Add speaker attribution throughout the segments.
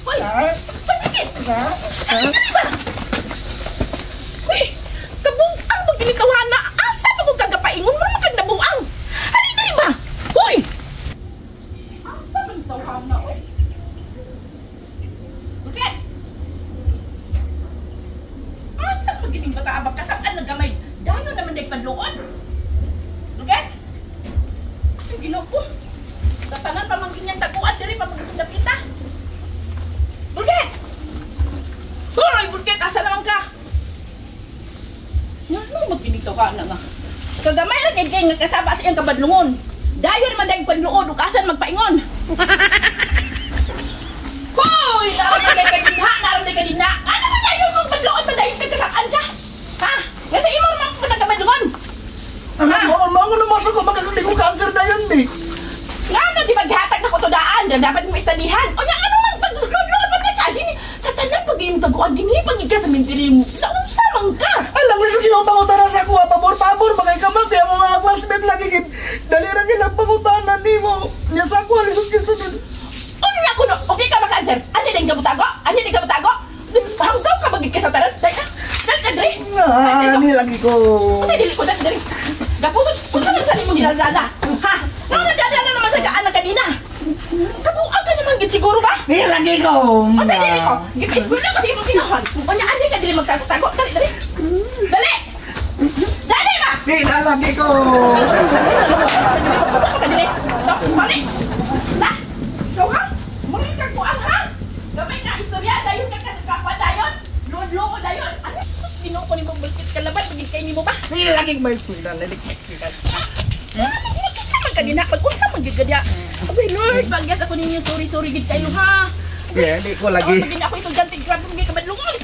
Speaker 1: Hoy! Hoy, bakit? Ano ba? Hoy! Kabung ang magginikawan na asa pa kong kagapaingon mo naman kag nabuang. Hali diri ba? Hoy! Asa man tawhana oy? Bakit? Asa magining bata abak kasaan na gamay? Dayon naman day padluon. Bakit? Ay, Ginoo ko. Tatanan pa man ginyang taguan diri pa magdapita. Bulket! Hoy, Bulket, asa naman ka? Nga, magkinig ka na nga. Kagamay ra kay nga kasaba sa iyang kabadlungon. Dayon naman dayong panluod ug asan magpaingon. Hoy, naon man day kadinha, naon day kadinha. Ano man dayon mong padluod man dayon kay kasaan ka? Ha? Nga sa imo man po nagkabadlungon.
Speaker 2: Ano mo, mo ano mo ko magkakandi ko cancer dayon di.
Speaker 1: Nga ano di maghatag na ko to daan, dapat mo istanihan. O nya ano man pagluod man ka dinhi sa tanan pag imong taguan dinhi pag ka sa mentiri mo. Naunsa man ka?
Speaker 2: Alam mo sa ginoo pangutana sa ako, pabor-pabor bagay ka man kaya mga classmate lagi gid. Dali ra gid ang pangutana nimo. Nya sa ako lisod gusto din.
Speaker 1: Unya ko no, okay ka ba cancer? Ani din ka mutago? Ani din ka mutago? Hanggaw ka magid ka sa tanan. Dali dali dali.
Speaker 2: Ani lagi ko.
Speaker 1: Unsa dili ko dali dali. Gapusod, unsa man sa nimo ginadala? Ha? Nga nagdadala naman sa gaan na kanina. Kabuang ka naman gid siguro ba?
Speaker 2: Di lagi ko.
Speaker 1: Unsa dili ko? Gipa-eskwela ko sa imong tinahon. Unya ani ka dili magtago-tago. Dali dali. Dali. Dali ba?
Speaker 2: Di lagi ko.
Speaker 1: Unsa ka dili? Dali. Na. Ikaw ha? Muli ka kuang ha? Gamay na istorya dayon ka kasi dayon. Luod-luod dayon. Ano? Sus, Ginoo ko nimo bulkit kalaban pagid kay nimo ba?
Speaker 2: Di lagi ko may eskwela, lagi.
Speaker 1: Unsa man kanina pag unsa man gid kadya. Abay Lord, pagyas ako ninyo, sorry sorry gid kayo ha.
Speaker 2: Yeah, di ko lagi.
Speaker 1: Ako ako estudyante, grabe mo kabadlungon.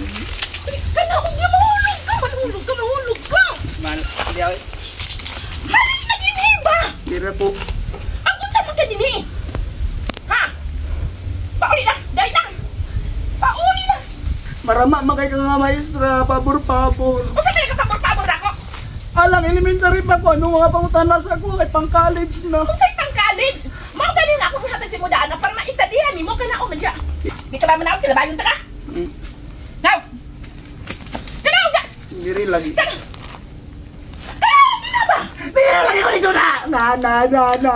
Speaker 1: Kana og mahulog ka, mahulog ka, mahulog ka.
Speaker 2: Man, di ay.
Speaker 1: Hali na dinhi ba?
Speaker 2: Dira po.
Speaker 1: Ang unsa man ka dinhi? Ha? Pauli na, dali na. Pauli na.
Speaker 2: Marama man kay ka nga maestra, pabor-pabor.
Speaker 1: Unsa kay ka pabor-pabor nako?
Speaker 2: Alang elementary pa ko, ano mga pangutana sa ako kay pang college na.
Speaker 1: Unsay pang college? Mao gani na ako hatag sa mo daan na para maistadihan nimo kana o man diya. Di ka ba manaw kalabayon ta ka? Now. Kana ka.
Speaker 2: Diri lagi.
Speaker 1: Kana. Kana na ba?
Speaker 2: Diri lagi ko dito na. Na na na na.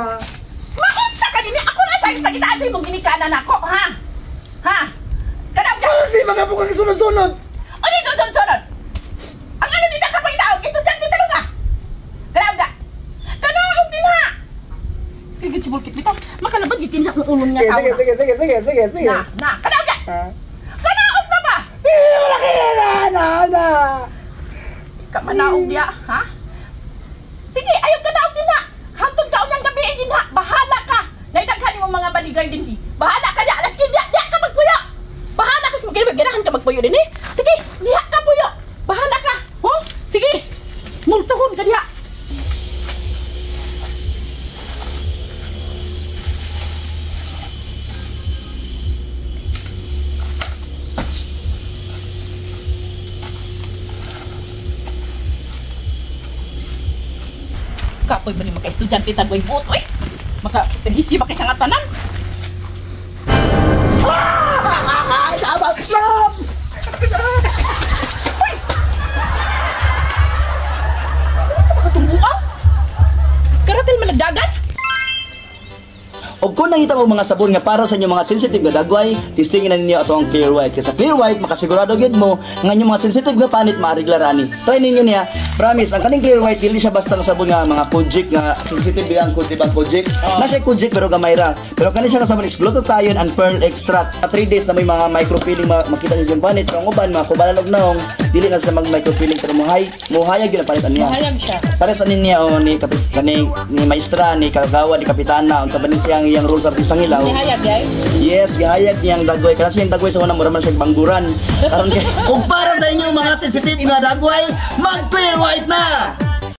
Speaker 1: Maunsa ka dinhi? Ako na sa pakitaan sa imong ginikanan nako, ha? Ha? Kana ka.
Speaker 2: Ano si mga bukang sunod-sunod?
Speaker 1: Uy, sunod-sunod. Ang ano dito ka pagitaon, estudyante ta ka. Kana ka. Kana og dinha. Kay si Bulkit bitaw, makalabag gitin sa akong ulon nga tao.
Speaker 2: Sige, sige, sige, sige, sige.
Speaker 1: Na, na. Kana og na. Kana og na ba?
Speaker 2: Dili mo lagi na na na.
Speaker 1: Ka manaog diya, ha? Sige, ayaw ka naog dinha. Hangtod ka unyang gabi dinha. Bahala ka. Naidaghan nimo mga bodyguard dinhi. Bahala ka diya, alas diya, diya ka magpuyo. Bahala ka sa mga ganahan ka magpuyo dinhi. Sige, diha ka puyo. Bahala ka. Ho? Sige. Multuhon ka diha. Kapoy ba ni maka-estudyante tagway buot, oy? Maka-perhisyo ba kay sa nga tanan?
Speaker 2: Ay, tama! Stop!
Speaker 1: Hoy! Ano ka makatumbuan? Karatel malagdagan?
Speaker 3: Og kung nangita mo mga sabon nga para sa inyong mga sensitive nga dagway, testingin na ninyo ato ang Clear White. Kay sa Clear White, makasigurado gyud mo nga inyong mga sensitive nga panit maarigla ra ani. Try ninyo niya. Promise, ang kaning Clear White dili siya basta nga sabon nga mga Kojic nga sensitive ang di ba Kojic? Na siya Kojic pero gamay ra. Pero kani siya nga sabon is glutathione and pearl extract. 3 days na may mga micropeeling makita ninyo sa panit. Pero ang uban mga kubalan og naong dili na sa mag micropeeling pero muhayag gyud ang panit aniya.
Speaker 1: Muhayag siya.
Speaker 3: Para sa niya o ni kapit kani ni maestra ni kagawa ni kapitana unsa ba ni siyang iyang role sa pisang hilaw.
Speaker 1: Nihayag yay?
Speaker 3: Yes, gihayag niyang dagway. Kasi siyang dagway sa una mura man siyang bangguran. Karon kay og para sa inyong mga sensitive nga dagway, mag Clear White na.